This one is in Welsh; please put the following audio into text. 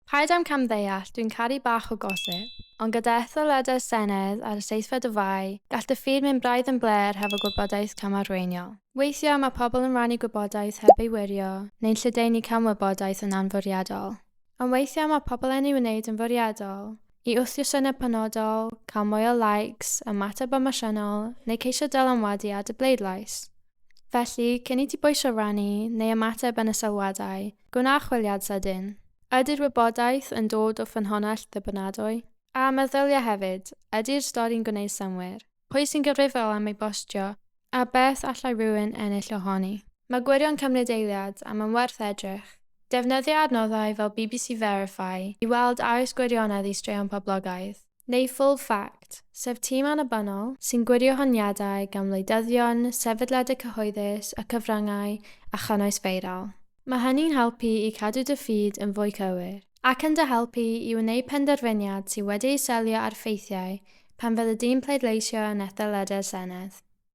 Paid â'm camddeall, dwi'n caru bach o gossip, ond gyda etholiadau'r Senedd ar y seithfed o Fai, gall dy feed mynd braidd yn blêr hefo gwybodaeth camarweiniol. Weithiau mae pobl yn rhannu gwybodaeth heb ei wirio, neu'n lledaenu camwybodaeth yn anfwriadol. Ond weithiau mae pobl yn ei wneud yn fwriadol, i wthio syniad penodol, cael mwy o likes, ymateb emosiynol, neu ceisio dylanwadu ar dy bleidlais. Felly, cyn i ti bwyso rannu neu ymateb yn y sylwadau, gwna chwiliad sydyn. Ydy'r wybodaeth yn dod o ffynhonnell ddibynadwy? A meddylia hefyd, ydy'r stori'n gwneud synnwyr? Pwy sy'n gyfrifol am ei bostio, a beth allai rhywun ennill ohoni? Mae gwirio'n cymryd eiliad a mae'n werth edrych. Defnyddia adnoddau fel BBC Verify i weld a oes gwirionedd i straeon poblogaidd, neu Full Fact, sef tîm annibynnol sy'n gwirio honiadau gan wleidyddion, sefydliadau cyhoeddus, y cyfryngau a chynnwys feiral. Mae hynny'n helpu i cadw dy feed yn fwy cywir, ac yn dy helpu i wneud penderfyniad sydd wedi ei selio ar ffeithiau pan fyddi di'n pleidleisio yn etholiadau'r Senedd.